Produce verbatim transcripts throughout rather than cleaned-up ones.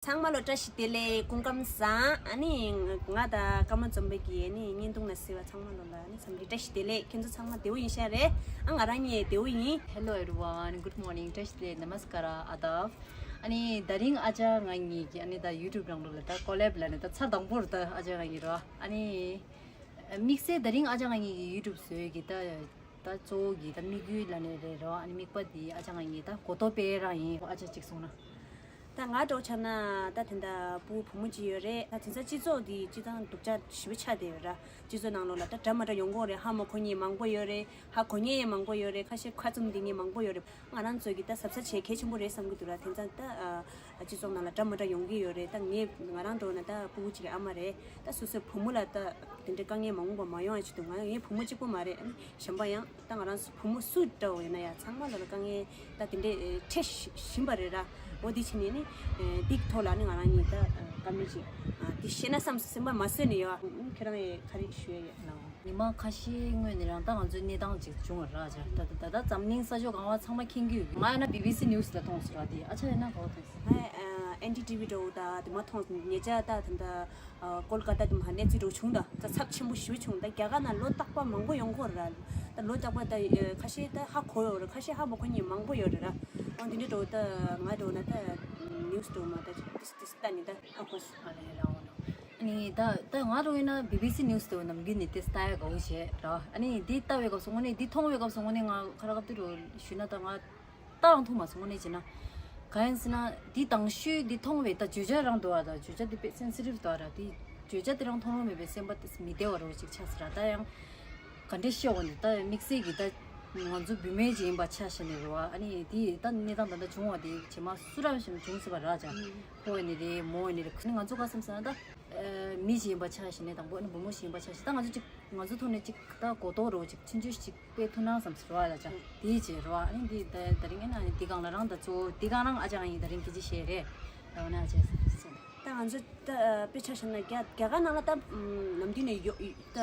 ཚང་མ་ལ་བཀྲ་ཤིས་བདེ་ལེགས། སྐུ་ཁམས་བཟང་། ཨ་ནི་ང་དང་ཀརྨ་འཛོམས་པའི་གི་ཨ་ནི་བརྙན་ཐུང་ན་གཟིགས་པ་ཚང་མ་ལ་ཨ་ནི་འཚམས་འདྲི་བཀྲ་ཤིས་བདེ་ལེགས། ཁྱེད་ཚོ་ཚང་མ་བདེ་པོ་ཡིན་ཤག་རེད། ཨ་ང་རང་གཉིས་བདེ་པོ་ཡིན། Hello everyone, good morning. བཀྲ་ཤིས་བདེ་ལེགས། Namaskar, Adab. ཨ་ནི་ད་རིང་ཨ་ཅག་ང་གཉིས་ཀྱི་ཨ་ནི་ད་YouTube་ནང་ལོགས་ལ་ད་ཀོ་ལེབ་ལ་ནི་ད་ཚར་དང་པོར་ད་ཨ་ཅག་ང་གཉིས་རོ། ཨ་ནི་དམིགས་བསལ་ད་རིང་ཨ་ཅག་ང་གཉིས་ཀྱི་YouTube་བཟོས་ཀྱི་ད། ད་གཙོ་བོ་གི་ད་དམིགས་ཡུལ་ལ་ནི་རེད་རོ། ཨ་ནི་དམིགས་པ་འདི་ཨ་ཅག་ང་གཉིས་ད་གོ་རྟོགས་སྤེལ་རང་ཡིན། ཨ་ཅག་གཅིག་སོང་ན། ད་ང་འདྲ་བོ་ཆ་ན་ད་དེ་འདྲ་ཕྲུ་གུ་བུ་མོ་གཅིག་ཡོད་རེད། ད་དེང་སང་སྤྱི་ཚོགས་འདི་སྤྱི་བཏང་སྡུག་ཅག་ཞེ་པོ་ཆགས་བསྡད་ཡོད་ར། སྤྱི་ཚོགས་ནང་ལོགས་ལ་ད་འདྲ་མི་འདྲ་ཡོང་གི་ཡོད་རེད། ཧ་མ་གོ་མཁན་མང་པོ་ཡོད་རེད། ཧ་གོ་མཁན་མང་པོ་ཡོད་རེད། ཁ་ཤས་ཁ་བཙུམ་བསྡད་མཁན་མང་པོ་ཡོད་རེད། ང་རང་ཚོ་གི་ད་གཟབ་གཟབ་བྱེད་གལ་ཆེན་པོ་རེད་བསམ་གི་འདུག་ར། དེང་སང་ད་ཨ་སྤྱི་ཚོགས་ནང་ལ་འདྲ་མི་འདྲ་ཡོང་གི་ཡོད་རེད། ད་ངས་ང་རང་འདྲ་བོ་ན་ད་ཕྲུ་གུ་གཅིག་གི་ཨ་མ་རེད། ད་སོ་སོའི་བུ་མོ་ལ་ད་དེ་འདྲའི་དཀའ་ངལ་མང་པོ་མ་ཡོང་ཡ་ཆེད་དུ། ང་ངའི་བུ་མོ་གཅིག་པོ་མ་རེད། ཨ་ནི་གཞན་པ་ཡང་ད་ང་རང་ཚོ་བུ་མོ་སུ་འདྲ་བོ་ཡིན་ན་ཡང་ཚང་མ་ལ་ལ་དཀའ་ངལ་ད་དེ་འདྲའི་འཕྲད་བཞིན་པ་རེད་ར། འོ་དེ་བྱས་ནས་ནི་འདིའི་ཐོག་ལ་ནི་ང་རང་གཉིས་ད་བཀའ་མོལ་ཅིག་དེ་བཤད་ན་བསམ་སེམས་པ་མ་བཟོད་ནས་ཡོད། ཁྱེད་རང་གིས་ག་རེ་ཞུ་ཡ་ཡོད། ཉི་མ་ཁ་ཤས་སྔོན་ནས་རང་ད་ང་ཚོའི་གནས་སྟངས་ཅིག་བྱུང་བ་ར། ཅག་ད་ད་ད་འཛམ་གླིང་ས་ཕྱོགས་གང་བ་ཚང་མ་མཁྱེན་གྱི་ཡོད། ང་ཡིན་ན་བི་བི་སི་ནིའུ་སི་ལ་མཐོང་སོང་ར། དེ་ཨ་ཅག་ཡིན་ན་ག་བ་མཐོང་སོང་། ཨེན་ཌི་ཊི་ཝི་འདྲ་བོ་ད་དེ་མ་མཐོང་སོང་། ཉེ་ཆར་ད་ད་ད་ཀོལ་ཀ་ཏ་དེ་མ་གནས་ཚུལ་འདྲ་བོ་བྱུང་། ད་ད་ཚབས་ཆེན་པོ་ཞེ་པོ་བྱུང་། ད་རྒྱ་གར་ནང་ལོ་རྟག་པར་མང་པོ་ཡོང་གི་ཡོད་ར། ད་ལོ་རྟག་པར་ད་ཁ་ཤས་ད་ཧ་གོ་ཡོད་རེད། ཁ་ཤས་ཧ་མ་གོ་མཁན་མང་པོ་ཡོད་རེད་ར། འོ་འདི་འདྲ་འདྲ་བོ་ད་ང་འདྲ་བོ་ན་ད་ནིའུ་སི་འདྲ་བོ་མ་ད་ཏིས་ཏིས་ལྟ་ནི་ད་ཧ་གོ་སོང་། ཨ་ལས་ར་འོ་ན། ཨ་ནི་ད་ད་ང་རང་ཡིན་ན་བི་བི་སི་ནིའུ་སི་དེ་ནམ་རྒྱུན་ནས་དེ་ལྟ་ཡ་དགའ་བོ་བྱེད་ར། ཨ་ནི་འདི་ལྟ་བའི་སྐབས་སུ་དངོས་གནས་འདི་མཐོང་བའི་སྐབས་སུ་དངོས་གནས་ང་ཁ་ར་སྐབས་དེ་རུ་ཞུས་ན་ད་ང་ལྟའང་མཐོང་མ་སོང་། དངོས་གནས་བྱས་ན་གང་ཡིན་ཟེར་ན་འདི་དང་ཤོས་འདི་མཐོང་བའི་ད་བརྗོད་བྱ་རང་འདུག་བ། ད་བརྗོད་བྱ་འདི་དཔེ་སེན་སི་ཊིབ་འདུག་བ་ར། འདི་བརྗོད་བྱ་དེ་རང་མཐོང་རོགས་མེད་པའི་སེམས་པ་དེ་མི་བདེ་བ་རོ་ཅིག་ཆགས་སི་ར། ད་ཡང་ག་འདྲས་ཤེས་འོང་ནི་ད་དམིགས་བསལ་གྱི་ད་ང་ཚོ་བུད་མེད་ཅིག་ཡིན་པ་ཆ་བཞག་ནས་རེད་བ། ཨ་ནི་དེ་ད་གནས་སྟངས་ད་ལྟ་བྱུང་བ་དེ་བྱེ་མ་སུ་ར་བཞིན་བྱུང་སྲིད་པ་ར། ཅག་ཕོ་ཡིན་ནི་རེད་མོ་ཡིན་ནི་རེད། ཁ་ནི་ང་ཚོ་ག་བསམ་ས་ན་ད་མི་ཞིག་ཡིན་པ་ཆ་བཞག་ནས་དང་པོ་ཨ་ནི་བུ་མོ་ཞིག་ཡིན་པ་ཆ་བཞག་ད་ང་ཚོ་ཅིག་ང་ཚོ་ཐོག་ནས་ཅིག་ད་གོ་རྟོགས་རོ་ཅིག་ཆུང་ཆུང་ཞིག་དཔེ་ཐུབ་ན་བསམ་སྲིད་པ་ལ། ཅག་དེའི་རྗེས་རོ། ཨ་ནི་འདི་ད་ད་རིང་ཨ་ནི་འདི་སྒང་ལ་རང་ད་གཙོ་བོ་འདི་སྒང་རང་ཨ་ཅག་ཡིན། ད་རིང་སྐད་ཆ་བཤད་རེད། ད་འོ་ན་ཨ་ཅག་ད་ང་ཚོ་ད་དཔེ་ཆ་བཞག་ན་རྒྱ་རྒྱ་གར་ནང་ལ་ད་ནམ་རྒྱུན་ནས་ཡོ་ད་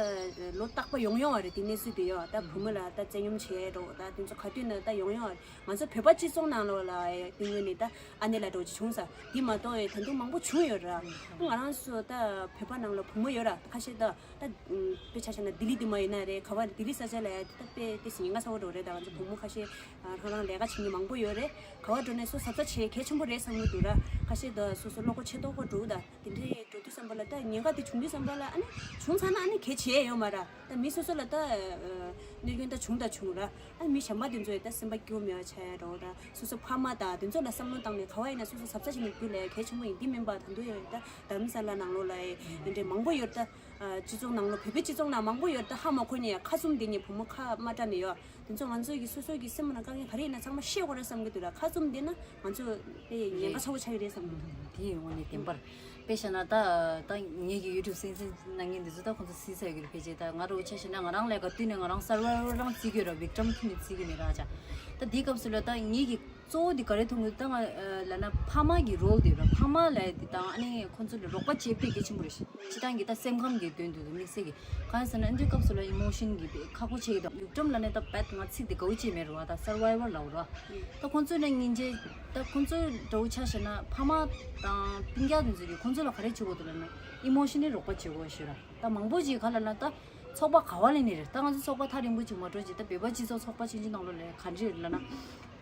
ལོ་རྟག་པ་ཡོང་ཡོང་བ་རེད། དེ་གནས་ཚུལ་དེ་ཡོད། ད་བུ་མོ་ལ་ད་བཙན་གཡེམ་བྱས་འགྲོ་ད་དེ་ཚོ་ག་དུས་ན་ད་ཡོང་ཡོང་བ་རེད། ང་ཚོ་བོད་པ་སྤྱི་ཚོགས་ནང་ལོགས་ལ་དེ་ངོས་ནས་ད་ཨ་ནེ་ལ་འགྲོ་ཅིག་བྱུང་ས་དེ་མ་གཏོགས་ད་དུང་མང་པོ་བྱུང་ཡོད་ར། ང་རང་ཚོ་ད་བོད་པ་ནང་ལ་བུ་མོ་ཡོད་ར། ཁ་ཤས་ད་ད་དཔེ་ཆ་བཞག་ན་ལྡི་ལི་དེ་མ་ཡིན་ན་རེད། ག་བ་ལྡི་ལི་ས་ཆ་ལ་ཡ་ད་དཔེ་དེ་ཉེན་ཁ་ཚ་བོ་འདྲ་བོ་རེད། ད་ང་ཚོ་བུ་མོ་ཁ་ཤས་ཨ་རང་རང་ལས་ཀ་བྱེད་མཁན་མང་པོ་ཡོད་རེད། ག་བ་འགྲོ་ནས་སོ་གཟབ་གཟབ་བྱེད་གལ་ཆེན་པོ་རེད་བསམ་གྱི་འདུག་ར། ཁ་ཤས་ད་སོ་སོ་བློ་ཁོག་ཆེ་ཏོག་པོ་འགྲོ་ད་དེ་འདྲས་འགྲོ་དུས་ཙམ་པ་ལ་ད་ཉེན་ཁ་དེ་བྱུང་དུས་ཙམ་པ་ལ་ཨ་ནི་བྱུང་ཚར་ན་ཨ་ནི་གལ་ཆེ་ཡོད་མ་ར། ད་མི་སོ་སོ་ལ་ད་གནོད་སྐྱོན་ད་བྱུང་ད་བྱུང་ར། ཨ་ནི་མི་གཞན་པ་དེ་ཚོ་ཡི་ད་སེམས་པ་སྐྱོ་མེད་པ་ཆགས་ཡ་འདྲ་བོ་ར། སོ་སོ་ཕ་མ་དང་དེ་ཚོ་ལ་བསམ་བློ་བཏང་ནས་ག་བ་ཡིན་ན་སོ་སོ་གཟབ་གཟབ་བྱེད་ནས་རྒྱུ་ལས་གལ་ཆེན་པོ་ཡིན། དེ་མིན་པ་ད་དུང་ཡོད་ད་རྡ་རམ་ས་ལ་ནང་ལོགས་ལ་ཡི་དེ་འདྲས་མང་པོ་ཡོད་ད། སྤྱི་ཚོགས་ནང་ལོགས་བོད་པའི་སྤྱི་ཚོགས་ནང་མང་པོ་ཡོད་ད། ཧ་མ་གོ་ནས་ཁ་བཙུམ་བསྡད་མཁན་བུ་མོ་ཁ་མ་གྲགས་ནས་ཡོད། དེ་ཚོ་ང་ཚོ་གི་སོ་སོ་གི་སེམས་ནང་དཀའ་ངལ་ག་རེ་ཡིན་ན་ཚང་མ་བཤད་དགོས་རེད་བསམ་གི་འདུག་ར། ཁ་བཙུམ་བསྡད་ན་ང་ཚོ་དཔེ་ཉེན་ཁ་ཚ་བོ་ཆགས་ཀྱི་རེད་བསམ་གི་འདུག་དེའི་ངོས་ནས་བདེན་པར་དཔེ་བཞག་ན་ད་ད་ངེད་ཀྱི་ཡུ་ཊུབ་གསན་གཟིགས་གནང་མཁན་འདི་ཚོ་ད་ཁོང་ཚོ་གཟིགས་ས་ཡོད་ཀྱི་རེད། ཕལ་ཆེར་ད་ང་རང་ཆ་བཞག་ན་ང་རང་ལས་ཀ་བསྟུན་ནས་ང་རང་སར་ཝའི་ཝལ་རང་བརྩི་གི་ཡོད་ར། བིག་ཊམ་ཁྱོན་ནས་བརྩི་གི་མེད་ར། ཅག་ད་དེའི་སྐབས་སུ་ལ་ད་ངེད་ཀྱི་གཙོ་བོ་འདི་ག་རེ་མཐོང་གི་ད་ང་ལབ་ན་ཕ་མ་གི་རོལ་དེ་ར། ཕ་མ་ལབ་ཡ་འདི་དང་ཨ་ནི་ཁོང་ཚོ་ལ་རོགས་པ་བྱེད་དཔེ་གལ་ཆེན་པོ་རེད། སྤྱིར་བཏང་གི་ད་སེམས་ཁམས་ཀྱི་དོན་དུ་དམིགས་བསལ་གྱི་གང་ཡིན་ཟེར་ན་ཨ་འདིའི་སྐབས་སུ་ལ་ཨི་མོ་ཤན་གྱི་དཔེ་ཁག་པོ་བྱེད་ཀྱི་འདུག་ཡུག་ཀྲམ་ལབ་ནས་ད་བེད་ང་ཚིག་དེ་དགའ་བོ་བྱེད་མེད་རེད་བ། ད་སར་ཝའི་ཝལ་ལབ་ར། ད་ཁོང་ཚོ་ནས་སྙིང་རྗེ་ད་ཁོང་ཚོ་འདྲ་བོ་ཆ་བཞག་ན་ཕ་མ་དང་སྤུན་ཀྱག་དེ་ཚོ་གིས་ཁོང་ཚོ་ལ་ག་རེ་བྱེད་དགོས་འདུག་ལབ་ན་ཨི་མོ་ཤན་ནི་རོགས་པ་བྱེད་དགོས་ཞུ་ར། ད་མང་པོ་ཅིག་ག་ལ་ལ་ད་ཚོགས་པ་ག་བ་ལེན་ནི་རེད། ད་ང་ཚོ་ཚོགས་པ་ཐག་རིང་པོ་ཅིག་མ་འགྲོ་ཅིག་ད་བོད་པ་སྤྱི་ཚོགས་ཚོགས་པ་ཆུང་ཆུང་ནང་ལོགས་ལ་ག་འདྲ་རེད་ལབ་ན།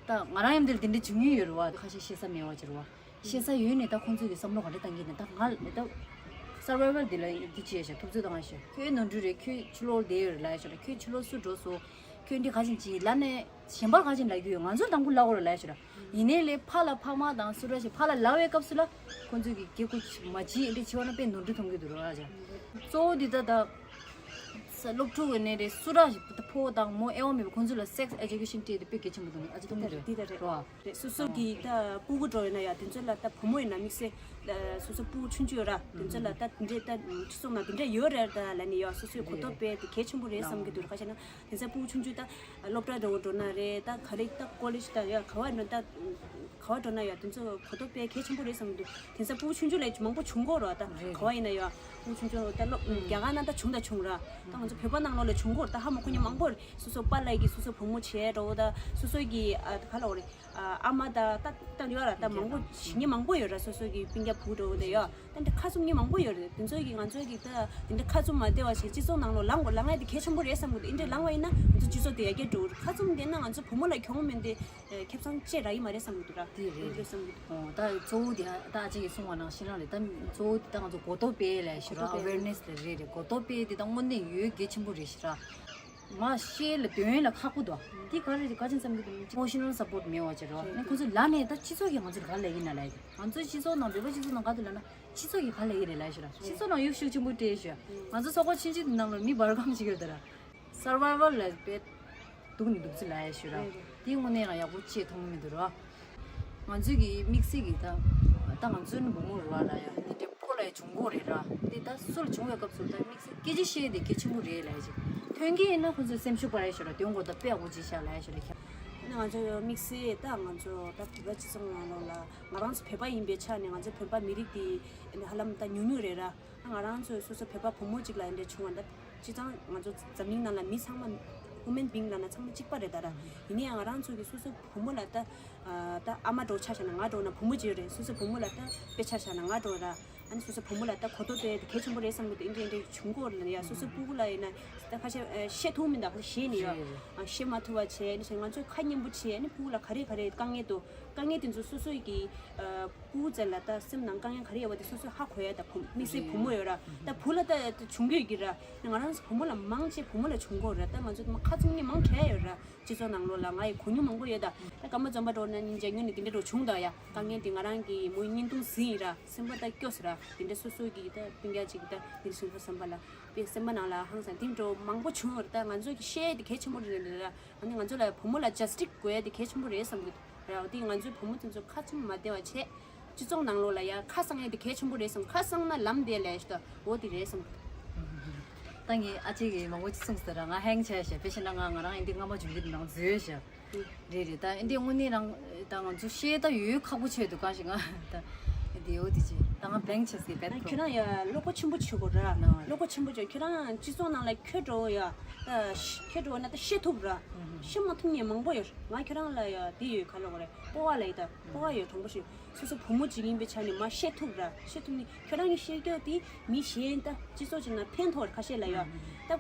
ད་ང་རང་ཡང་འདིར་འདི་འདྲ་བྱུང་མྱོང་ཡོད་རེད་བ། ཁ་ཤས་ཤེས་ས་མེད་བ་ཅིག་རེད་བ། ཤེས་ས་ཡོད་ནས་ད་ཁོང་ཚོས་ཀྱི་བསམ་བློ་ག་འདྲ་བཏང་གི་ནས་ད་ང་ད་སར་ཝའི་ཝལ་འདི་ལ་འདི་བྱས་ཤག་ཐུབ་ཚོད་བཏང་ཤག་ཁྱོད་ནོར་འཁྲུལ་རེད། ཁྱོད་ཕྱི་ལོགས་བསྡད་ཡོད་རེད་ལབ་ཤག་ཁྱོད་ཕྱི་ལོགས་སུ་འགྲོ་སོང་། ཁྱོད་འདི་ག་ཅིག་ཅིག་ལབ་ནས་གཞན་པར་ག་ཅིག་ལབ་ཀྱི་ཡོད། ང་ཚོར་དང་པོ་ལབ་དགོས་རེད་ལབ་ཤག་ཡིན་ནའི་ལས་ཕར་ལ་ཕ་མ་དང་སུ་ར་ཞིག་ཕར་ལ་ལབ་པའི་སྐབས་སུ་ལ་ཁོང་ཚོས་ཀྱི་སྐད་ཁུ་མ་བྱེད་འདི་བྱེད་པ་ན་དཔེ་ནོར་འཁྲུལ་མཐོང་གི་འདུག་ར་ཅག་གཙོ་བོ་འདི་ད་ད་སློབ་ཕྲུག་ཡིན་ནའི་རེད། སུ་ར་ཞིག་ཕོ་དང་མོ་ཨེ་བ་མེད་པ་ཁོང་ཚོ་ལ་སེག་སི་ཨེ་ཇུ་ཀེ་ཤན་སྤྲད་དེ་དཔེ་གལ་ཆེན་པོ་འདུག་ཨ་ཅག་འདི་ད་རེད། འདི་ད་རེད། རེད་བ། རེད། སོ་སོ་གི་ད་སྤུ་གུ་འགྲོ་ཡོད་ན་ཡང་དེ་ཚོ་ལ་ད་བུ་མོ་ཡིན་ན་དམིགས་བསལ་སོ་སོ་སྤུ་གུ་ཆུང་ཆུང་ཡོད་ར། དེ་ཚོ་ལ་ད་དེ་འདྲས་ད་སྤྱི་ཚོགས་ནང་དེ་འདྲས་ཡོད་རེད་ད་ལབ་ནས་ཡང་སོ་སོའི་གོ་རྟོགས་སྤེལ་དེ་གལ་ཆེན་པོ་རེད་བསམ་གྱི་འདུག་ཁ་ཤས་ན་དེང་སང་སྤུ་གུ་ཆུང་ཆུང་ད་སློབ་གྲྭ་འགྲོ་འགྲོ་ན་རེད། ད་ག་རེ་ད་ཀོ་ལེཇ་ད་ཡང་ག་བ་འགྲོ་ད་ག་བ་འགྲོ་ན་ཡང་དེ་ཚོ་གོ་རྟོགས་སྤེལ་གལ་ཆེན་པོ་རེད་བསམ་གྱི་འདུག་དེང་སང་སྤུ་གུ་ཆུང་ཆུང་ལས་མང་པོ་བྱུང་གོ་ར། ད་ག་བ་ཡིན་ན་ཡང་སྤུ་གུ་ཆུང་ཆུང་ད་སློབ་རྒྱ་གར་ན་ད་བྱུང་ད་བྱུང་ར། ད་ང་ཚོ་བོད་པ་ནང་ལོགས་ལ་བྱུང་གོ་ར། ད་ཧ་མ་གོ་མཁན་མང་པོ་རེད། སོ་སོ་པཱ་ལགས་ཀྱིས་སོ་སོ་བུ་མོ་བྱས་འགྲོ་ད་སོ་སོ་གི་ཨ་ག་ལ་འོ་རེད། ཨ་མ་ད་ད་ད་ཡོད་ར། ད་མང་པོ་ཞིག་ཉེ་མང་པོ་ཡོད་ར། སོ་སོ་གི་སྤུན་ཀྱག་བུ་འདྲ་བོ་དེ་ཡོད། ད་འདི་ཁ་བཙུམ་ཉེ་མང་པོ་ཡོད་རེད། དེ་ཚོ་གི་ང་ཚོ་གི་ད་དེ་འདྲ་ཁ་བཙུམ་མ་བསྡད་པ་བྱས་སྤྱི་ཚོགས་ནང་ལོགས་ལངས་དགོས་ལངས་ཡ་དེ་གལ་ཆེན་པོ་རེད་བསམ་གི་འདུག་འདི་འདྲ་ལངས་པ་ཡིན་ན་ང་ཚོ་སྤྱི་ཚོགས་དེ་ཡར་རྒྱས་འགྲོ་གི་རེད། ཁ་བཙུམ་བསྡད་ན་ང་ཚོ་བུ་མོ་ལ་གྱོང་མིན་ཏེ་ཁེ་བཟང་བཅས་རག་གི་མ་རེད་བསམ་གི་འདུག་ར། དེ་རེད། འདི་འདྲ་བསམ་གི་འདུག་ཨོ་ད་གཙོ་བོ་དེ་ད་ཅིག་གིས་གསུངས་པ་ནང་བཞིན་རང་རེད། ད་གཙོ་བོ་དེ་ད་ང་ཚོ་གོ་རྟོགས་སྤེལ་ལས་ཞུ་ར། གོ་རྟོགས་སྤེལ། Awareness ལས་རེད་རེད། གོ་རྟོགས་སྤེལ་དེ་ད་དངོས་གནས་ཡོད་གལ་ཆེན་པོ་རེད་ཞུ་ར། མ་ཤེས་ལ་དོན་ལ་ཁག་པོ་འདུག་དེ་ག་རེ་རེད། ག་ཅིག་བསམ་གི་འདུག Emotional support མེད་པ་ཅིག་རེད། ནས་ཁོ་ཚོ་ལ་ནས་ད་སྤྱི་ཚོགས་ཀྱིས་ང་ཚོར་ག་ལས་ཀྱི་ན་ལས་ཀྱི། ང་ཚོའི་སྤྱི་ཚོགས་ནང་བོད་པ་སྤྱི་ཚོགས་ནང་ག་དུ་ལ་ན་སྤྱི་ཚོགས་ཀྱིས་ག་ལས་ཀྱི་རེད་ལས་ཞུ་ར། སྤྱི་ཚོགས་ནང་གཡོ་ཤུགས་ཆེན་པོ་སྤྲད་ཞུ། ང་ཚོ་ཚོགས་པ་ཆུང་ཆུང་དེ་ནང་ལ་མི་འབར་གང་ཞིག་ཡོད་ད་ར། Survival ལ་དཔེ་སྡུག་ནི་སྡུག་ཚུལ་ལ་ཡ་ཞུ་ར། རེད་རེད། དེའི་དངོས་གནས་ང་ཡག་པོ་ཅེས་མཐོང་མི་འདུག་ར། ང་ཚོས་ཀྱི་དམིགས་བསལ་གྱི་ད་ད་ང་ཚོའི་ནི་བུ་མོ་རུ་བ་ལ་ཡ་དེ་འདྲའི་ཕོ་ལ་ཡ་བྱུང་གོ་རེད་ར། དེ་ད་སུ་ལ་བྱུང་བའི་སྐབས་སུ་ད་དམིགས་བསལ་སྐད་ཆ་བཤད་དེ་གལ་ཆེན་པོ་རེད་ལ་ཡ་ཅིག་ཐོན་གྱི་ཡིན་ན་ཁོ་ཚོའི་སེམས་ཤུགས་སྤར་ཡ་ཞུ་ར། དོན་གོ་ད་དཔེ་ཡག་པོ་ཅིག་བཞག་ལ་ཡ་ཞུ་ར། ཁྱ་ང་ཚོ་དམིགས་བསལ་ད་ང་ཚོ་ད་བོད་པ་སྤྱི་ཚོགས་ནང་ལོགས་ལ་ང་རང་ཚོ་བོད་པ་ཡིན་པའི་ཆ་ནས་ང་ཚོ་བོད་པ་མི་རིགས་དེ་ཧ་ལམ་ད་ཉུང་ཉུང་རེད་ར། ང་རང་ཚོ་སོ་སོ་བོད་པ་བུ་མོ་གཅིག་ལ་འདི་འདྲ་བྱུང་བ་འདི་སྤྱི་བཏང་ང་ཚོ་འཛམ་གླིང་ནང་ལ་མི་ཚང་མ་human being ལབ་ན་ཚང་མ་གཅིག་པ་རེད་ད་ར། ཡིན་ནའི་ང་རང་ཚོ་གི་སོ་སོ་བུ་མོ་ལ་ད་ད་ཨ་མ་འདྲ་ཆ་བཞག་ན་ང་འདྲ་ན་བུ་མོ་གཅིག་རེད། སོ་སོ་བུ་མོ་ལ་ད་དཔེ་ཆ་བཞག་ན་ང་འདྲ་ར། ཨ་ནི་སོ་སོ་བུ་མོ་ལ་ད་གོ་རྟོགས་སྤེལ་ཡ་དེ་གལ་ཆེན་པོ་རེད་བསམ་གི་འདུག་འདི་འདྲ་འདི་འདྲ་བྱུང་གོ་ལ་ཡ་སོ་སོ་སྤུ་གུ་ལ་ཡིན་ན་ད་ཁ་ཤས་བཤད་ཐུབ་མི་འདུག་ཁ་ཤས་ནི་ཡ་བཤད་མ་ཐུབ་པ་བྱས་ནི་བྱས་ང་ཚོས་ཁ་སྙན་པོ་བྱས་ནི་སྤུ་གུ་ལ་ག་རེ་ག་རེ་དཀའ་ངལ་འདུག་དཀའ་ངལ་དེ་ཚོ་སོ་སོ་གི་སྤུ་གུ་ཚོ་ལ་ད་སེམས་ནང་དཀའ་ངལ་ག་རེ་ཡོད་པ་དེ་སོ་སོས་ཧ་གོ་ཡ། ད་བུ་དམིགས་བསལ་བུ་མོ་ཡོད་ར། ད་བུ་ལ་ད་བྱུང་གི་ཡོད་ཀྱི་ར། ང་རང་ཚོ་བུ་མོ་ལ་མང་ཆེ་བུ་མོ་ལ་བྱུང་གི་ཡོད་ར། ད་ང་ཚོ་མ་ཁ་ཚུམ་ནི་མང་དྲགས་ཡོད་ར། སྤྱི་ཚོགས་ནང་ལོགས་ལ་ང་ཡི་གོ་མྱོང་མང་པོ་ཡོད་ད། ད་སྐར་མ་འཛོམས་པ་འགྲོ་ན་ཉིན་རྒྱ་ཉོན་ནི་དེ་འདྲ་འགྲོ་བྱུང་ད་ཡ། དཀའ་ངལ་དེ་ང་རང་གི་མོའི་བརྙན་ཐུང་ཟིན་ཡིན་ར། སེམས་པ་ད་སྐྱོ་སོང་ར། དེ་འདྲ་སོ་སོ་གི་ད་སྤུན་ཀྱག་ཅིག་ད་དེ་འདྲ་བྱུང་ཁ་བསམ་པ་ལ་དཔེ་སེམས་པ་ནང་ལ་ཧང་སང་དེ་འདྲ་མང་པོ་བྱུང་ཡོད་ར། ད་ང་ཚོ་གི་བཤད་ཡ་དེ་གལ་ཆེན་པོ་རེད་ར། ཨ་ནི་ང་ཚོ་ལ་བུ་མོ་ལ་ཇ་སི་ཊི་སི་དགོས་ཡ་དེ་གལ་ཆེན་པོ་རེད་བསམ་གི་འདུག་ར། དེ་ང་ཚོའི་བུ་མོ་དེ་ཚོ་ཁ་ཚུམ་མ་བདེ་བ་བྱས། སྤྱི་ཚོགས་ནང་ལོགས་ལ་ཡ་ཁ་གསང་ཡ་དེ་གལ་ཆེན་པོ་རེད་བསམ། ཁ་གསང་ན་ལམ་བདེ་ལས་ཤི་ད་འོ་དེ་རེད་བསམ་གི་འདུག་ད་ངས་ཨ་ཅེ་གིས་མང་པོ་ཅིག་གསུངས་ཟེར་ར། ང་ཧེང་ཆ་ཤ་དཔེ་བཤད་ན་ང་ང་རང་ཨིན་དི་སྔ་མ་བྱུང་གི་ནང་འཛུལ་ཤ་རེད་རེད། ད་ཨིན་དི་དངོས་གནས་རང་ད་ང་ཚོ་ཤེས་ད་ཡོད་ཁག་པོ་ཆེ་འདུག་གང་ཞིག་ང་ད་ཨིན་དི་འོ་དེ་ཅི་ད་ང་བླེང་ཆ་སི་བེད་ཁྱོད་རང་ཡ་བློ་ཁོག་ཆེན་པོ་བྱེད་དགོས་ར། བློ་ཁོག་ཆེན་པོ་བྱེད། ཁྱོད་རང་སྤྱི་ཚོགས་ནང་ལ་ཁྱོད་འགྲོ་ཡ་ད་ཁྱོད་འགྲོ་ན་ད་ཤེས་ཐུབ་ར། ཤེས་མ་ཐུབ་ནས་མང་པོ་ཡོད། ང་ཁྱོད་རང་ལ་ཡ་དེ་ཡོད་ག་ལ་འོ་རེད། སྤོབས་པ་ལ་ཡི་ད་སྤོབས་པ་ཡོད་དྲང་པོ་ཞིག་སོ་སོ་བུ་མོ་གཅིག་ཡིན་པའི་ཆ་ནས་མ་བཤད་ཐུབ་ར། བཤད་ཐུབ་ནི་ཁྱོད་རང་གི་བཤད་རྒྱུ་དེ་མི་གཞན་ད་སྤྱི་ཚོགས་ཅིག་ནང་ཕན་ཐོགས་ར། ཁ་ཤས་ལ་ཡ་ད་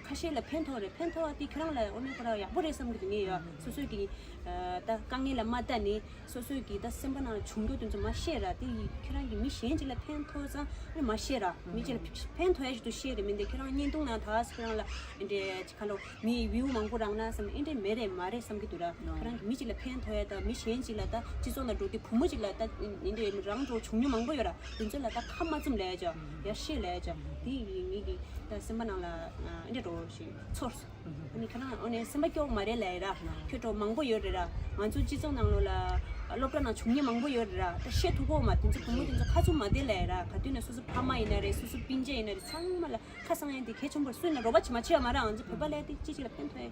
ཁ་ཤས་ལ་ཕན་ཐོགས་རེད། ཕན་ཐོགས་པ་དེ་ཁྱོད་རང་ལ་ཨོ་ནི་ཁོ་ར་ཡག་པོ་རེད་བསམ་གི་འདུག་ངས་ཡ་སོ་སོའི་གི་ད་དཀའ་ངལ་ལ་མ་ལྟ་ནི་སོ་སོའི་གི་ད་སེམས་པ་ནང་བྱུང་རྒྱུ་དེ་ཚོ་མ་བཤད་ར། དེ་ཡི་ཁྱོད་རང་གི་མི་གཞན་ཅིག་ལ་ཕན་ཐོགས་ཙང་ཨ་ནི་མ་བཤད་ར། མི་གཅིག་ལ་ཕན་ཐོགས་ཡ་ཞིག་ཏུ་བཤད་རེད། མིན་དེ་ཁྱོད་རང་བརྙན་ཐུང་ནང་ད་ཁྱོད་རང་ལ་འདྲེ་ཁ་ལོ་མི་བིའུ་མང་པོ་རག་ན་བསམ་ཨེ་འདྲེ་མེད་རེད་མ་རེད་བསམ་གི་འདུག་ར། ཁྱོད་རང་གི་མི་གཅིག་ལ་ཕན་ཐོགས་ཡ་ད་མི་གཞན་གཅིག་ལ་ད་སྤྱི་ཚོགས་ནང་འགྲོ་དུས་བུ་མོ་གཅིག་ལ་ད་ཨེ་འདྲེ་རང་འགྲོ་བྱུང་མྱོང་མང་པོ་ཡོད་ར། དེ་ཚོ་ལ་ད་ཁ་མ་བཙུམ་ལས་ཡ་ཅོ་ཡ་ཤེས་ལས་ཡ་ཅོ་དེ་ཡི་ངེད་ཀྱི་ད་སེམས་པ་ནང་ལ་ཨེ་འདྲེ་འགྲོ་ཞིག་ཚོར་སོང་། ཨ་ནི་ཁྱོད་རང་ཨ་ནི་སེམས་པ་སྐྱོ་མ་རེད་ལས་ཡ་ར། ཁྱོད་འགྲོ་མང་པོ་ཡོད་རེད་ར། ང་ཚོ་སྤྱི་ཚོགས་ནང་ལོགས་ལ་སློབ་གྲྭ་ནང་བྱུང་མྱོང་མང་པོ་ཡོད་རེད་ར། ད་ཤེས་ཐུབ་གོ་མ་དེ་ཚོ་བུ་མོ་དེ་ཚོ་ཁ་བཙུམ་མ་བསྡད་ལས་ཡ་ར། ག་དུས་ན་སོ་སོ་ཕ་མ་ཡིན་ན་རེད། སོ་སོ་སྤུན་མཆེད་ཡིན་ན་རེད། ཚང་མ་ལ་ཁ་གསང་ཡ་དེ་གལ་ཆེན་པོ་རེད། སུ་ཡིན་ན་རོགས་པ་བྱེད་མ་བྱེད་ཡ་མ་ར། ང་ཚོ་བོད་པ་ལས་དེ་ཅི་ཅིག་ལ་ཕན་ཐོགས་ཡ།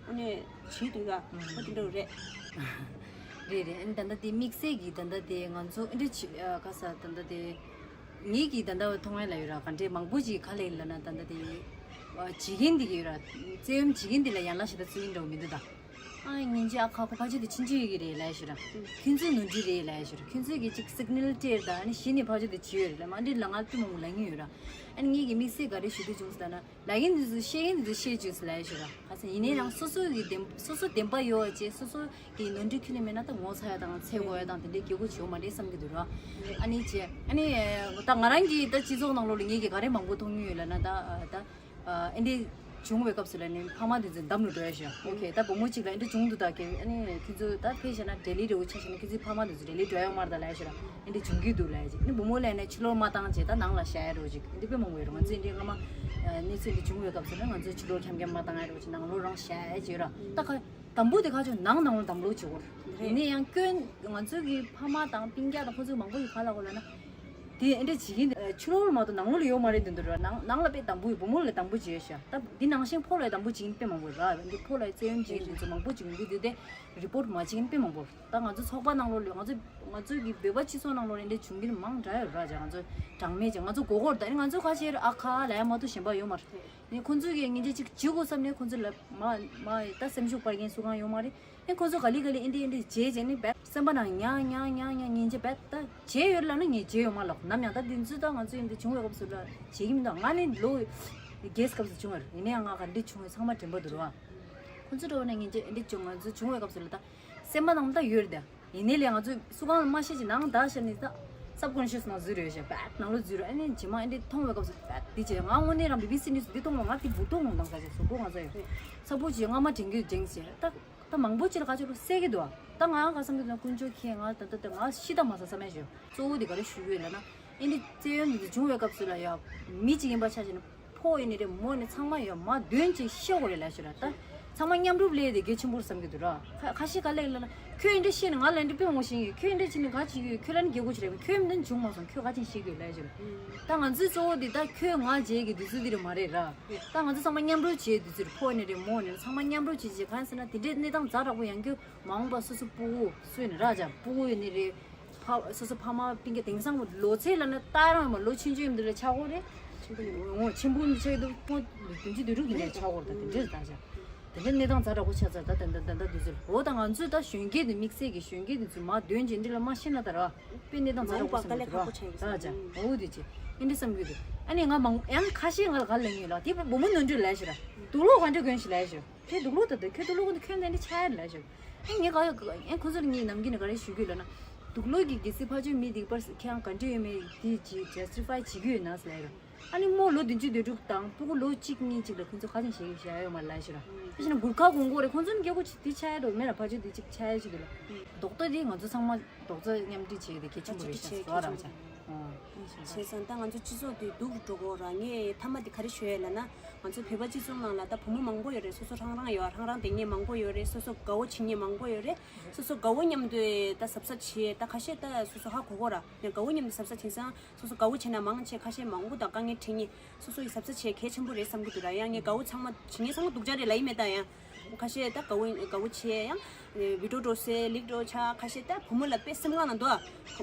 ཨ་ནི་བྱེད་དུས་ལ་ཨ་དེ་འདྲ་རེད། རེད་རེད། ཨ་ནི་ད་ལྟ་དེ་དམིགས་བསལ་གྱི་ད་ལྟ་དེ་ང་ཚོ་ཨ་འདྲ་བྱེད་ཨ་ག་ས་ད་ལྟ་དེ་ངེད་ཀྱི་ད་ལྟ་མཐོང་ཡ་ལ་ཡོད་ར། ག་འདྲས་མང་པོ་ཅིག་ག་ལས་ལ་ན་ད་ལྟ་དེ་བྱེད་མཁན་དེ་གི་ཡོད་ར། བཙན་གཡེམ་བྱེད་མཁན་དེ་ལ་ཡན་ལག་ཞེ་དྲག་བཙུགས་ཡིན་འདྲ་བོ་མི་འདུག་ད། ཨ་ཉིན་ཅི་ཨ་ཁ་ཁོ་ཕ་ཆོས་དེ་ཕྱིན་ཆད་ཡོད་ཀྱི་རེད་ལབ་ཞུ་ར། ཁྱོད་ཚོའི་ནོར་འཁྲུལ་རེད་ལབ་ཞུ་ར། ཁྱོད་ཚོས་གི་ཅིག་སིག་ནལ་སྤྲད་ད་ཨ་ནི་གཞི་ནས་ཕ་ཆོས་དེ་བྱས་ཡོད་རེད་ལབ་མ་འདི་ལ་ང་ལྟོས་མང་པོ་ལབ་ངེས་ཡོད་ར། ཨ་ནི་ངེད་ཀྱི་དམིགས་བསལ་ག་རེ་ཞུ་འདོད་བྱུང་ཟེར་ན། ལབ་མཁན་དེ་ཚོ་བཤད་མཁན་དེ་ཚོ་བཤད་བཅུག་ཟེར་ལབ་ཡ་ཞིག་ར། ག་ཚོད་ཡིན་ནའི་རང་སོ་སོ་གི་བདེན་སོ་སོ་བདེན་པ་ཡོད་པ་བྱས། སོ་སོ་གི་ནོར་འཁྲུལ་ཁྱོན་ནས་མེད་ན་ད་ངོ་ཚ་ཡ་དང་ཚད་གོ་ཡ་དང་དེ་འདྲའི་སྐྱེ་དགུ་བྱེད་ཡོད་མ་རེད་བསམ་གྱི་འདུག་ར། ཨ་ནི་བྱས་ཨ་ནི་ད་ང་རང་གིས་ད་སྤྱི་ཚོགས་ནང་ལོགས་ལ་ངེད་ཀྱིས་ག་རེ་མང་པོ་མཐོང་མྱོང་ཡོད་ལབ་ན་ད་ད་ཨ་འདི་བྱུང་བའི་སྐབས་སུ་ལ་ནི་ཕ་མ་དེ་ཚོ་འདམ་ལ་འགྲོ་ཡ་ཞིག་ཨོ་ཁེ་ད་བུ་མོ་གཅིག་ལ་ཨ་འདི་བྱུང་འདུག་ད་ཁེ་ཨ་ནི་ཁྱོད་ཚོ་ད་ཕེ་བྱས་ན་ལྡི་ལི་འདྲ་བོ་ཆ་བཞག་ན་ཁྱོད་ཚོའི་ཕ་མ་དེ་ཚོ་ལྡི་ལི་འགྲོ་ཡ་ཡོད་མ་རེད་ད་ལབ་ཡ་ཞིག་ར། ཨ་འདི་བྱུང་གི་འདུག་ལབ་ཡ་ཅིག་ཨ་ནི་བུ་མོ་ལ་ནི་ཕྱི་ལོགས་མ་བཏང་བྱས་ད་ནང་ལ་བཞག་ཡ་རོ་ཅིག་འདི་དཔེ་མང་པོ་ཡོད་རེད། ང་ཚོས་འདི་སྔ་མ་གནས་ཚུལ་འདི་བྱུང་བའི་སྐབས་སུ་ནི་ང་ཚོས་ཕྱི་ལོགས་འཁྱམ་འཁྱམ་མ་བཏང་ཡ་རོ་ཅིག་ནང་ལོགས་རང་བཞག་ཡ་ཅིག་ཡོད་ར། ད་ག་དང་པོ་དེ་ཁ་ཕྱོགས་ནང་ནང་ལོགས་དམ་ལོག་བྱེད་དགོས་རེད། ཡིན་ན་ཡང་སྐྱོན་ང་ཚོའི་གི་ཕ་མ་དང་སྤུན་ཀྱག་དང་ཁོ་ཚོས་མང་པོ་ཡི་ག་ལ་གོ་ལ་ན་དེ་འདྲ་བྱེད་ཀྱིན་འདུག་ཕྱི་ལོགས་ལ་མ་གཏོགས་ནང་ལོགས་ལ་ཡོད་མ་རེད་འདི་འདུག་ར། ནང་ནང་ལ་དཔེ་དམ་པོ་ཡོད། བུ་མོ་ལ་དམ་པོ་བྱས་ཤག་ད་འདི་ནང་བཞིན་ཕོ་ལ་དམ་པོ་བྱེད་མཁན་དཔེ་མང་པོ་ར། འདི་ཕོ་ལ་བཙན་གཡེམ་བྱེད་མཁན་འདི་ཚོ་མང་པོ་ཅིག་ཡོང་གི་འདུག་དེ་རི་པོར་མ་བྱེད་མཁན་དཔེ་མང་པོ། ད་ང་ཚོ་ཚོགས་པ་ནང་ལོགས་ལ་ང་ཚོ་ང་ཚོ་གི་བོད་པ་སྤྱི་ཚོགས་ནང་ལོགས་ལ་འདི་བྱུང་གིན་མང་དྲགས་ཡོད་ར། ཅག་ང་ཚོ་གྲངས་མེད་ཅིག་ང་ཚོ་མགོ་སྐོར་ད་ནི་ང་ཚོ་ཁ་ཤས་ཨ་ཁ་ལ་ཡ་མ་གཏོགས་གཞན་པ་ཡོད་མ་རེད། ནི་ཁོང་ཚོས་ཀྱི་ངེད་ཅག་ཅིག་བྱེད་དགོས་བསམ་ནས་ཁོང་ཚོ་ལ་མ་མ་ད་སེམས་ཤུགས་སྤར་མཁན་སུ་གང་ཡོད་མ་རེད། ཨེ་ཁོ་ཚོ་ག་ལེ་ག་ལེ་ཨེ་འདྲ་ཨེ་འདྲ་བྱས་བྱས་ནས་བད་སེམས་པ་ནང་ཉག་ཉག་ཉག་ཉག་ཉན་བྱས་བད་ད་བྱས་ཡོད་ལབ་ན་ངས་བྱས་ཡོད་མ་ལབ། ནམ་ཡང་ད་འདི་ཚོ་ད་ང་ཚོ་ཨེ་འདྲ་བྱུང་བའི་སྐབས་སུ་ལ་བྱེད་ཀྱི་མི་འདུག་ང་ནི་ལོ་བརྒྱད་སྐབས་སུ་བྱུང་བ་རེད། ཡིན་ན་ཡང་ང་ག་འདྲ་བྱུང་བའི་ཚང་མ་དྲན་པ་འདུག་རེད་བ། ཁོ་ཚོ་འགྲོ་བ་ནས་ངས་ཅི་ཨེ་འདྲ་བྱུང་ང་ཚོ་བྱུང་བའི་སྐབས་སུ་ལ་ད་སེམས་པ་ནང་ད་ཡོད་རེད། ད་ཡིན་ནའི་ལས་ང་ཚོ་སུ་གང་ལ་མ་བཤད་ཅིག་ནང་ད་བཤད་ནས་ད་སབ་ཀོན་ཤི་ཡས་ནང་འཛུལ་རེད་བཤད་བད་ནང་ལོ་འཛུལ་རེད། ཨ་ནི་རྗེས་མ་ཨེ་འདྲ་མཐོང་བའི་སྐབས་སུ་བད་འདི་བྱས་ང་དངོས་གནས་རང་བི་བི་སི་ནིའུ་སི་འདི་མཐོང་བ་ང་དེ་འབུར་ཏོག་ངོ་མདངས་ས་ཆ་གཟུགས་པོ་ང་ཚོ་ཡོད་ཚ་པོ་ཅིག་རྔ་མ་དྲན་གྱི་དྲན་བྱས་ད། ད་མང་པོ་ཅིག་ལ་ཁ་ཕྱོགས་ལ་སད་ཀྱི་འདུག་ད་ང་ག་བསམ་གྱི་འདུག་ན་དཀོན་མཆོག་མཁྱེན། ང་ད་ལྟ་ད་ང་ཤི་ད་མ་ཟ་བསམ་ཡས་ཞུ། གཙོ་བོ་དེ་ག་རེ་ཞུ་གི་ཡོད་ལབ་ན། ཨེ་འདི་བཙན་གཡེམ་འདི་ཚོ་བྱུང་བའི་སྐབས་སུ་ལ་ཡ་མི་གཅིག་ཡིན་པ་ཆ་བཞག་ན་ཕོ་ཡིན་ནི་རེད་མོ་ཡིན་ནི་ཚང་མ་ཡ་མ་དོན་ཅིག་ཤེས་དགོས་རེད་ལབ་ཞུ་ར། ད་ཚང་མ་མཉམ་རུབ་ལས་དེ་གལ་ཆེན་པོ་རེད་བསམ་གྱི་འདུག་ར། ཁ་ཁ་ཤས་ག་ལེ་ལབ་ན་ཁྱོད་ཨེ་འདྲ་ཤེས་ནི་ང་ལ་ཨེ་འདྲ་དཔེ་མང་པོ་ཤེས་ཡོད། ཁྱོད་ཨེ་འདྲ་བྱས་ནི་ག་བྱེད་ཀྱི་ཡོད། ཁྱོད་ལ་ནི་རྒྱལ་སྒོ་ཆེ་རེད། ཁྱོད་མི་འདི་བྱུང་མ་སོང་ཁྱོད་ག་ཅིག་ཤེས་ཀྱི་ཡོད་ལབ་ཞུ་ར། ད་ང་ཚོའི་གཙོ་བོ་འདི་ད་ཁྱོད་ང་བྱེད་ཀྱི་དུས་ཚོད་འདི་རེད་མ་རེད་ར། ད་ང་ཚོ་ཚང་མ་མཉམ་རུབ་བྱེད་དུས་ཚོད་ཕོ་ནི་རེད་མོ་ནི་རེད་ཚང་མ་མཉམ་རུབ་བྱེད་བྱེད་གང་ཟེར་ན་དེ་འདྲའི་གནས་སྟངས་ཛ་དྲག་པོ་ཡོང་རྒྱུ་མ་འོངས་པ་སོ་སོ་སྤུ་གུ་སུ་ཡིན་ར་ཅག་སྤུ་གུ་ཡིན་ནི་རེད། ཕ་སོ་སོ་ཕ་མ་སྤུན་ཀྱག་དེང་སང་ལོ་ཚད་ལ་ནི་ལྟ་རང་མ་ལོ་ཆུང་ཆུང་ཡིན་དུས་ལ་ཆགས་ཀྱི་རེད། ཆེན་པོ་ཡིན་འོ་ཆེན་པོ་ཆགས་དུས་ཕོ་བདུན་ཅུ་དོན་དྲུག་དེ་འདྲ་ཆགས་ཀྱི་རེད། ད་དེ་འདྲའི་ད་ཅག་དེ་འདྲའི་གནས་སྟངས་ཛ་དྲག་པོ་ཆགས་ཚར། ད་ད་ད་ད་ད་དུས་ཚོད་འོ་ད་ང་ཚོས་ད་གཞོན་སྐྱེས་དེ་དམིགས་བསལ་གྱི་གཞོན་སྐྱེས་དེ་ཚོས་མ་དོན་ཅིག་འདི་ལ་མ་ཤེས་ན་ད་ར། དཔེ་གནས་སྟངས་ཛ་དྲག་པོ་སེམས་ཀྱི་འདུག་ར། ད་ཅག་འོ་དེ་ཅི་ཨེ་འདྲ་བསམ་གྱི་འདུག་ཨ་ནི་ང་མང་ཡང་ཁ་ཤས་ང་ལ་ག་ལབ་ཡོད་ལ་དེ་བུ་མོ་ནོར་འཁྲུལ་ལབ་ཞིག་ར། དུག་ལོག་ག་འདྲ་གོན་ཞིག་ལབ་ཞིག་ཁྱོད་དུག་ལོག་ད་དུ་ཁྱོད་དུག་ལོག་གོན་དུ་ཁྱོད་འདི་འདྲ་ཆགས་ཡ་ལབ་ཞིག་ཨེ་ངས་ག་ཡ་ཨེ་ཁོ་ཚོ་ལ་ངས་ནམ་རྒྱུན་ནས་ག་རེ་ཞུ་གི་ཡོད་ལབ་ན། དུག་ལོག་གི་གལ་སྲིད་ཕར་ཕྱོགས་མི་དེ་པར་ཁྱེད་རང་ག་འདྲ་ཡོད་མེད་དེ་ཅི་ཇས་ཊི་ཕའི་བྱེད་ཀྱི་ཡོད་ན་ཟེར་ལབ་ཡོད་ར། ཨ་ནི་རྨོ་ལོ་བདུན་ཅུ་དོན་དྲུག་དང་སྤུ་གུ་ལོ་གཅིག་གཉིས་གཅིག་ལ་ཁོང་ཚོ་ཁ་ཆེམས་བཞེས་བཞག་ཡོད་མ་རེད་ལབ་ཞུ་ར། ཨ་ཤི་ན་གུར་ཁ་གོན་གོ་རེད། ཁོང་ཚོ་ནི་རྒྱལ་སྒོ་ཆེ་དེ་ཆགས་ཡ་འགྲོ་མེད་ར། ཕར་ཕྱོགས་དེ་གཅིག་ཆགས་ཡ་ཆེད་དུ་ལ། རྡོག་རྡོག་དེ་ང་ཚོ་ཚང་མ་རྡོག་རྩ་མཉམ་འབྲེལ་བྱས་ཏེ་གལ་ཆེན་པོ་རེད་ཤག་ཟེར་བ་རང་ཅག་ཨོ། བྱས་ཙང་ད་ང་ཚོ་སྤྱི་ཚོགས་དེ་སྡུག་རུ་འགྲོ་གོ་ར། ངས་མཐའ་མ་དེ་ག་རེ་ཞུ་ཡ་ལབ་ན་ང་ཚོ་བོད་པ་སྤྱི་ཚོགས་ནང་ལ་ད་བུ་མོ་མང་པོ་ཡོད་རེད། སོ་སོ་རང་རང་ཡོད་རང་རང་བསྡད་མཁན་མང་པོ་ཡོད་རེད། སོ་སོ་དགའ་བོ་བྱེད་མཁན་མང་པོ་ཡོད་རེད། སོ་སོ་དགའ་བོ་མཉམ་དུ་ད་གཟབ་གཟབ་བྱས་ད་ཁ་ཤས་ད་སོ་སོ་ཧ་གོ་གོ་ར། ཡང་དགའ་བོ་མཉམ་དུ་གཟབ་གཟབ་བྱས་ཙང་། སོ་སོ་དགའ་བོ་བྱས་ན་མང་ཆེ་ཁ་ཤས་མང་པོ་དང་དཀའ་ངལ་འཕྲད་ངེས། སོ་སོ་ཡི་གཟབ་གཟབ་བྱེད་གལ་ཆེན་པོ་རེད་བསམ་གྱི་འདུག་ར། ཡང་ངས་དགའ་བོ་ཚང་མ་བྱེད་ངེས་ཚང་མ་སྡུག་ཅག་རེད་ལབ་ཡི་མེད་ད། ཡང་ཁ་ཤས་ད་དགའ་བོ་དགའ་བོ་བྱས་ཡང་བི་ཌིའོ་འགྲོ་སེ་ལིག་འགྲོ་ཆ་ཁ་ཤས་ད་བུ་མོ་ལ་དཔེ་སེམས་ཁ་ནང་འདུག་ཨ།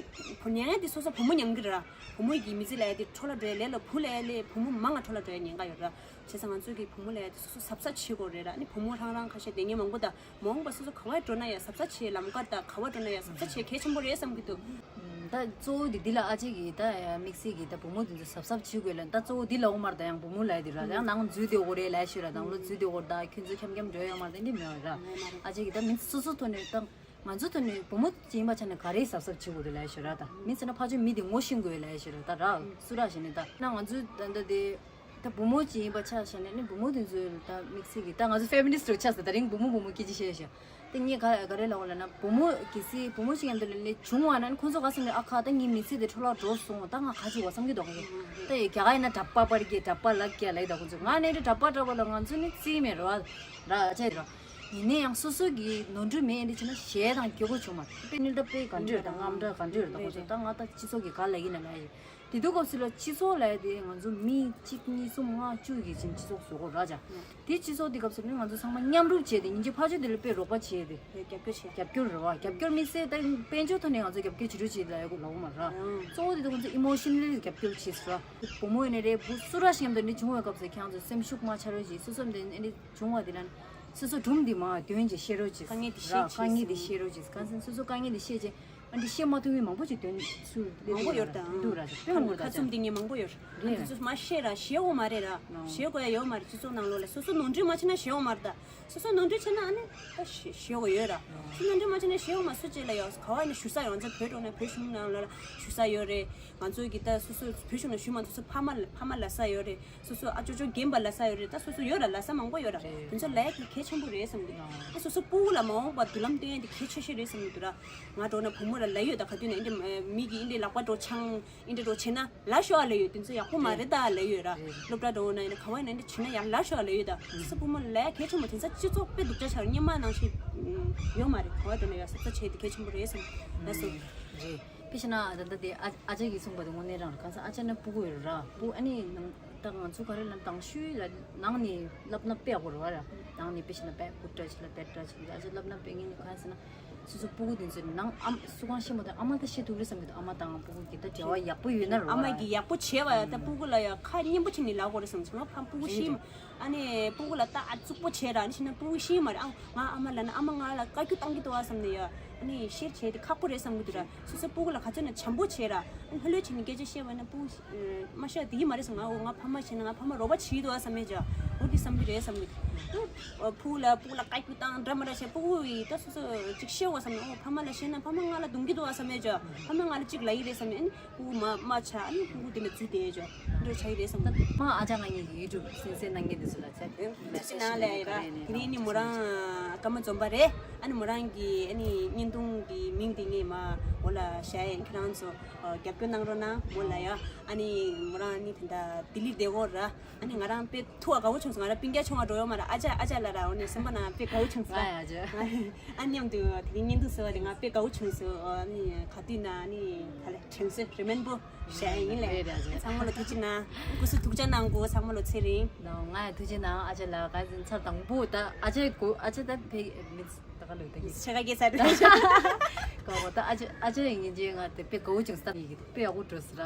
བུ་ཉལ་ཡ་དེ་སོ་སོ་བུ་མོ་ཉམས་གི་ར། བུ་མོ་ཡི་གི་མི་ཚེ་ལ་ཡ་དེ་འཕྲོ་བརླག་འགྲོ་ཡ་ལས་ལ་བུ་ལ་ཡ་ལས་བུ་མོ་མང་ང་འཕྲོ་བརླག་འགྲོ་ཡ་ཉེན་ཁ་ཡོད་ར། བྱས་ཙང་ང་ཚོ་གི་བུ་མོ་ལ་ཡ་དེ་སོ་སོ་གཟབ་གཟབ་བྱེད་དགོས་རེད་ར། ཨ་ནི་བུ་མོ་རང་རང་ཁ་ཤས་བསྡད་མཁན་མང་པོ་ད། མ་འོངས་པ་སོ་སོ་ག་བར་འགྲོ་ན་ཡང་གཟབ་གཟབ་བྱེད། ལམ་ཁ་དང་ག་བར་འགྲོ་ན་ཡང་གཟབ་གཟབ་བྱེད་གལ་ཆེན་པོ་རེད་བསམ་གྱི་འདུག་ད་གཙོ་བོ་དེ་འདི་ལ་ཨ་ཅེ་གིས་ད་དམིགས་བསལ་གྱིས་ད་བུ་མོ་དེ་ཚོ་གཟབ་གཟབ་བྱེད་དགོས་ལབ། ད་གཙོ་བོ་འདི་ལབ་ཡོད་མ་རེད། ད་ཡང་བུ་མོ་ལབ་ཡ་དེ་ར། ད་ཡང་ནང་འཛུལ་བསྡད་དགོས་རེད་ལབ་ཤོད་ར། ནང་ལོགས་འཛུལ་བསྡད་དགོས་རེད། ད་ཁྱོད་ཚོ་འཁྱམ་འཁྱམ་འགྲོ་ཡོད་མ་རེད། ད་འདི་མེད་ར། ཨ་ཅེ་གིས་ད་མི་སོ་སོ་ཐོག་ནས་ད་ང་ཚོ་ཐོག་ནས་བུ་མོ་ཅིག་ཡིན་པ་ཆ་ནས་ག་རེ་གཟབ་གཟབ་བྱེད་དགོས་རེད་ལབ་ཤོད་ར། ད་མི་ཟེར་ན་ཕར་ཕྱོགས་མི་དེ་ངོ་ཤེས་དགོས་ལབ་ཤོད་ར། ད་ར་སུ་ར་ཞེས་ནས་ད་ན་ང་ཚོའི་ད་ད་དེ། ད་བུ་མོ་ཅིག་ཡིན་པ་ཆ་བཞག་ནས་ནི་བུ་མོ་དེ་ཚོའི་ད་དམིགས་བསལ་གྱི་ད་ང་ཚོ་ཕེ་མི་ནི་སི་ཊི་རུ་ཆགས་སོང་། ད་རིང་བུ་མོ་བུ་མོ་སྐད་ཆ་བཤད་བཞག་དེ་ངས་ག་ག་རེ་ལབ་དགོས་ལབ་ན་བུ་མོ་གལ་སྲིད་བུ་མོ་ཞིག་མཉམ་དུ་ལས་ལས་བྱུང་བ་ན་ནི་ཁོང་ཚོ་ག་སེམས་ནས་ཨ་ཁ་ད་ངའི་མི་ཚེ་དེ་འཕྲོ་བརླག་འགྲོ་སོང་། ད་ང་ག་བྱེད་དགོས་བསམ་གྱི་འདུག་ད་ཡི་རྒྱ་གར་ཡིན་ན་གྲྭ་པ་པར་གྱི་གྲྭ་པ་ལབ་ཀྱི་ལབ་ད་ཁོང་ཚོ་ང་ནི་གྲྭ་པ་གྲྭ་པ་ལ་ང་ཚོ་ནི་རྩིས་མེད་རོ་ར་ཅེ་རོ། ཡིན་ན་ཡང་སོ་སོ་གི་ནོར་འཁྲུལ་མེད་འདི་བྱས་ན་གཞས་དང་སྐྱོ་པོ་བྱུང་མ་དཔེ་ནི་ད་དཔེ་ག་འདྲ་ཡོད་ད་རྔམ་འདྲ་ག་འདྲ་ཡོད་ད་ཁོང་ཚོ་ད་ང་ད་སྤྱི་ཚོགས་ཀྱི་ག་ལབ་ཡིན་ན་ལབ་ཡིན། དེ་དུས་སྐབས་སུ་ལ་སྤྱི་ཚོགས་ལབ་ཡ་དེ་ང་ཚོ་མི་གཅིག་གཉིས་གསུམ་ལྔ་བཅུ་ཡི་ཅིག་སྤྱི་ཚོགས་བཟོ་དགོས་ར་ཅག་དེ་སྤྱི་ཚོགས་དེ་སྐབས་སུ་ནི་ང་ཚོ་ཚང་མ་མཉམ་རུབ་བྱས་ཏེ་ཡིན་གཅིག་ཕར་ཕྱོགས་དེ་ལ་དཔེ་རོགས་པ་བྱས་ཏེ། རྒྱབ་སྐྱོར་བྱས། རྒྱབ་སྐྱོར་རེད་བ། རྒྱབ་སྐྱོར་དམིགས་བསལ་ད་དཔལ་འབྱོར་ཐོག་ནས་ང་ཚོ་རྒྱབ་སྐྱོར་བྱེད་རོགས་བྱེད་ལ་ཡ་གོ་ལབ་མ་ར། གཙོ་བོ་དེ་ད་ཁོང་ཚོ་ཨི་མོ་ཤི་ནལ་ལི་རྒྱབ་སྐྱོར་བྱས་སོ། བུ་མོ་ཡིན་ནའི་རེད། བུ་སུ་ར་ཞིག་མཉམ་དུ་ནི་བྱུང་བའི་སྐབས་སུ་ཁྱེད་རང་ཚོ་སེམས་ཤུགས་མ་ཆག་རོགས་བྱེད། སོ་སོ་འདི་ནི་བྱུང་བ་དེ་ལ་ནི་སོ་སོ་སྒྲུང་འདི་མ་དོན་གྱི་བཤད་རོགས་བྱེད། དཀའ་ངལ་དེ་བཤད་ར་དཀའ་ངལ་དེ་བཤད་རོགས་བྱེད། གང་ཟེར་སོ་སོ་དཀའ་ངལ་དེ་བཤད་བྱས། ཨ་འདི་བཤད་མ་ཐུབ་མཁན་མང་པོ་ཅིག་དོན་སུ་མང་པོ་ཡོད་ད། འདུག་ར་དཔེ་མང་པོ་ཁ་ད་ཁ་ཚུམ་དེ་ངས་མང་པོ་ཡོད། ཨ་རེད། འདི་ཚོ་མ་བཤད་ར་བཤད་འོ་མ་རེད་ར། ཨོ། བཤད་དགོས་ཡ་ཡོད་མ་རེད། སྤྱི་ཚོགས་ནང་ལོགས་ལ་སོ་སོ་ནོར་འཁྲུལ་མ་བྱས་ན་བཤད་འོ་མ་རེད་ད། སོ་སོ་ནོར་འཁྲུལ་བྱས་ན་ཨ་ནི་ད་བཤད་བཤད་དགོས་ཡོད་ར། སོ་སོ་ནོར་འཁྲུལ་མ་བྱས་ན་བཤད་འོ་མ། སུ་གཅིག་ལ་ཡོད་ག་བ་ནས་ཞུ་ས་ཡོད། ང་ཚོ་བོད་འགྲོ་ན་བོད་གཞུང་ནང་ལོགས་ལ་ཞུ་ས་ཡོད་རེད། ང་ཚོ་གི་ད་སོ་སོ་བོད་གཞུང་ནང་ཞུ་མ་ཐུབ་ས་ཕ་མ་ལ་ཕ་མ་ལབ་ས་ཡོད་རེད། སོ་སོ་ཨ་ཅོ་ཅོ་རྒན་པ་ལབ་ས་ཡོད་རེད། ད་སོ་སོ་ཡོད་ར་ལབ་ས་མང་པོ་ཡོད་ར། རེད། དེ་ཚོ་ལབ་ཡ་དེ་གལ་ཆེན་པོ་རེད་བསམ་གི་འདུག་ཨ་སོ་སོ་སྤུ་གུ་ལ་མ་འོངས་པ་མདུན་ལམ་སྟོན་ཡ་དེ་གལ་ཆེ་ཤོས་རེད་བསམ་གི་འདུག་ར། ང་འགྲོ་ན་བུ་མོ་ལ་ལབ་ཡོད་ད། ག་དུས་ན་ཨེ་འདྲ་མི་གི་ཨེ་འདྲ་ལག་པ་འགྲོ་འཆང་ཨེ་འདྲ་འགྲོ་བྱེད་ན་ལབ་ཤོག་ཨ་ལབ་ཡོད། དེ་ཚོ་ཡག་པོ་མ་རེད་ད་ལབ་ཡོད་ར། རེད། སློབ་གྲྭ་འགྲོ་ན་ཨེ་འདྲ་ག་བ་ཡིན་ན་ཨེ་འདྲ་བྱེད་ན་ཡག་ལབ་ཤོག་ཨ་ལབ་ཡོད་ད། སོ་སོ་བུ་མོ་ལ་ལབ་ཡ་གལ་ཆེན་པོ། དེ་ཚོ་སྤྱི་ཚོགས་དཔེ་སྡུག་ཅག་ཆགས་སྔོན་མ་ནང་བཞིན་ཡོད་མ་རེད། ག་བ་འགྲོ་ན་ཡ་གཟབ་གཟབ་བྱས་ཏེ་གལ་ཆེན་པོ་རེད་བསམ་ལབ་སོང་། རེད། དཔེ་བྱས་ན་ད་ལྟ་དེ་ཨ་ཨ་ཅག་གིས་གསུངས་པ་དེ་དངོས་གནས་རང་རེད། གང་ཟེར་ཨ་ཅག་ནི་སྤུ་གུ་ཡོད་རེད་ར། སྤུ་ཨ་ནི་ནང་ད་ང་ཚོ་ག་རེ་ལབ་ན་དང་ཤུལ་ལ་ནང་ནས་བསླབ་ན་དཔེ་ཡག་པོ་རེད་བ་ར། ནང་ནས་དཔེ་བྱས་ན་དཔེ་སྐུ་བཀྲ་ཤིས་ལ་དཔེ་བཀྲ་ཤིས་ལ་ཨ་ཅག་བསླབ་ན་དཔེ་ངེས་ནས། གང་ཟེར་ན་སོ་སོ་སྤུ་གུ་དེ་ཚོ་ནང་ཨམ་སུ་གང་ཤེས་མ་ཐུབ། ཨ་མ་ད་ཤེས་ཐུབ་རེད་བསམ་གྱི་འདུག་ཨ་མ་དང་སྤུ་གུ་གི་ད་འབྲེལ་བ་ཡག་པོ་ཡོད་ན་རེད་བ་ར། ཨ་མ་གིས་ཡག་པོ་བྱས་པ་ཡ། ད་སྤུ་གུ་ལ་ཡ་ཁ་སྙན་པོ་བྱས་ནས་ལབ་དགོས་རེད་བསམ་བྱུང་། ང་ཕ་སྤུ་གུ་ཤེས་མ། ཨ་ནི་སྤུ་གུ་ལ་ད་ཨ་རྩུབ་པོ་བྱས་ར། ཨ་ནི་བྱས་ན་སྤུ་གུ་ཤེས་མ་རེད། ཨ་ང་ཨ་མ་ལབ་ན་ཨ་མ་ང་ལ་བཀའ་བཀྱོན་བཏང་གི་འདུག་བ་བསམ་ནས་ཡ། ཨ་ནི་ཤེར་བྱས་ཏེ་ཁག་པོ་རེད་བསམ་གྱི་འདུག་ར། སོ་སོ་སྤུ་གུ་ལ་ག་ཚོད་ན་བྱམས་པོ་བྱས་ར། ཨ་ནི་ལྷོད་ལྷོད་བྱས་ནས་སྐད་ཆ་བཤད་པ་ན་སྤུ་གུ་ཨ་མ་ཤ་དེ་གི་མ་རེད་བསམ། ང་འོ་ང་ཕ་མ་བྱས་ན་ང་ཕ་མ་རོགས་པ་བྱེད་ཀྱི་འདུག་བ་བསམ་མེད་ཅག་འོ་དེ་བསམ་གྱི་རེད་བསམ་གྱི་འདུག་ཕུ་ལ་སྤུ་གུ་ལ་བཀའ་བཀྱོན་བཏང་འདྲ་མ་འདྲ་བྱས། སྤུ་གུ་ཡིས་ད་སོ་སོ་ཅིག་ཤེས་དགོས་བསམ་ནས། འོ་ཕ་མ་ལ་བཤད་ན་ཕ་མ་ང་ལ་རྡུང་གི་འདུག་བ་བསམ་མེད་ཅག་ཕ་མ་ང་ལ་ཅིག་ལབ་ཀྱི་རེད་བསམ་ནས། ཨ་ནི་སྤུ་གུ་མ་མ་ཆགས། ཨ་ནི་སྤུ་གུ་དེ་ནས་འཛུལ་བསྡད་ཅག་འདྲ་ཆགས་ཀྱི་རེད་བསམ་གྱི་འདུག་མ་ཨ་ཅག་ང་གཉིས་ཀྱི་ཡུ་ཊུབ་གསན་གཟིགས་གནང་མཁན་དེ་ཚོ་ལ་ཚེ་ཐུགས་རྗེ་གནང་ལགས་ཡ་ར། དེ་རིང་ནི་མོ་རང་ཀརྨ་འཛོམས་པ་རེད། ཨ་ནི་མོ་རང་གི་ཨ་ནི་བརྙན་ཐུང་གི་མིང་དེ་ངས་མ་འོ་ལ་བཞག་ཡིན། ཁྱེད་རང་ཚོ་རྒྱབ་སྐྱོར་གནང་རོགས་གནང་མོ་ལ་ཡ། ཨ་ནི་མོ་རང་ཨ་ནི་ད་ལྟ་ལྡི་ལིར་བསྡད་ཡོད་ར། ཨ་ནི་ང་རང་དཔེ་ཐུག་པ་དགའ་བོ་བྱུང་སོང་། ང་རང་སྤུན་ཀྱག་ཆུང་བ་འགྲོ་ཡོད་མ་རེད། ཨ་ཅག་ཨ་ཅག་ལ་ར། འོ་ནས་སེམས་པ་ནང་དཔེ་དགའ་བོ་བྱུང་སོང་། ཨ་ཅག་ཨ་མཉམ་དུ་དེ་རིང་བརྙན་ཐུང་བཟོས་པ་དེ་ང་དཔེ་དགའ་བོ་བྱུང་སོང་། ཨ་ནི་ག་དུས་ན་ཨ་ནི་ད་ལས་དྲན་གསོ་རི་མེན་བར་བཞག་ཡིན་ལགས། རེད་རེད་རེད། ཚང་མ་ལ་ཐུགས་རྗེ་གནང་། སྐུ་གཟུགས་ཐུགས་ཅག་གནང་གོ། ཚང་མ་ལ་ཚེ་རིང་། ང་ཡང་ཐུགས་རྗེ་གནང་། ཨ་ཅག་ལ་ག་ཚོད་ཚར་དང་པོ་ད་ཨ་ཅག་གོ་ཨ་ཅག་ད་ཕེ་མི་ད་ག་ལུགས་ད་གི་ཆ་ག་གེ་ཚར་ག་གོ་ད་ཨ་ཅག་ཨ་ཅག་ཡིན་གྱི་ང་དེ་དཔེ་དགའ་བོ་བྱུང་སྟབས་ཡིན་གྱི་དཔེ་ཡག་པོ་འགྲོ་སི་ར།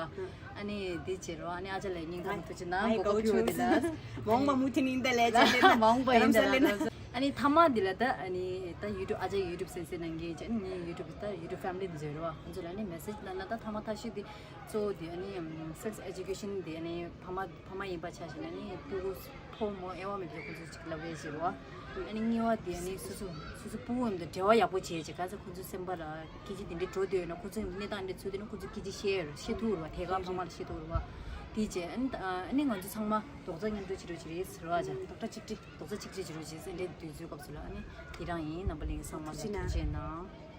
ཨ་ནི་དེ་བྱེད་རོགས། ཨ་ནི་ཨ་ཅག་ལ་སྙིང་ཁམ་ཐུགས་རྗེ་གནང་། གོ་སྐབས་ཕུལ་བ་དེ་ལ། མ་འོངས་པ་མུ་མཐུད་ཡིན་ད་ལས་ཅག་ལས་མ་འོངས་པ་ཡིན་ད་ལ། ཨ་ནི་མཐའ་མ་འདི་ལ་ད་ཨ་ནི་ད་ཡུ་ཊུབ་ཨ་ཅག་ཡུ་ཊུབ་གསན་གཟིགས་གནང་མཁན་ཅིག་ཨ་ནི་ངའི་ཡུ་ཊུབ་ད་ཡུ་ཊུབ་ཕེ་མི་ལི་འཛོལ་རོགས། ཁོང་ཚོ་ལ་ཨ་ནི་མེ་སེ་ཇི་ལབ་ན་ད་མཐའ་མ་ཐག་ཤུད་དེ། གཙོ་བོ་དེ་ཨ་ནི་སེག་སི་ཨེ་ཌུ་ཀེ་ཤན་དེ་ཨ་ནི་ཕ་མ་ཕ་མ་ཡིན་པ་ཆ་བཞག་ན་ཨ་ནི་སྤུ་གུ་ཕོ་མོ་དབྱེ་བ་མེད་པའི་ཁོང་ཚོ་ཅིག་ལབ་ཡས་བྱེད་རོགས། ཨ་ནི་གཉིས་པ་དེ་ཨ་ནི་སོ་སོ་སོ་སོ་སྤུ་གུ་འདི་འབྲེལ་བ་ཡག་པོ་བྱེད་ཅིག་ག་ཚོད་ཁོང་ཚོའི་སེམས་པ་ལ་སྐད་ཆ་དེ་འདྲའི་འགྲོ་འདོད་ཡོད་ན་ཁོང་ཚོའི་གནས་སྟངས་འདི་ཚོ་དེ་ནི་ཁོང་ཚོས་སྐད་ཆ་བཤད་ཡོད་རེད། བཤད་ཐུབ་རེད་བ། ཐད་ཀར་ཕ་མ་ལ་བཤད་ཐུབ་རེད་བ། དེ་བྱས་ཨ་ནི་ཨ་ནི་ང་ཚོ་ཚང་མ་རྡོག་རྩ་མཉམ་འགྲོ་བྱེད་རོགས་བྱེད་རེད་ཟེར་བ་ཅག་རྡོག་རྩ་གཅིག་སྒྲིལ། རྡོག་རྩ་གཅིག་སྒྲིལ་བྱེད་རོགས་བྱེད་ཟེར་འདྲའི་དུས་ཚོད་སྐབས་སུ་ལ་ཨ་ནི་དེ་རང་ཡིན། རྣམ་པ་ལྷན་རྒྱས་ཚང་མ་ལ་ཐུགས་རྗེ་གནང་།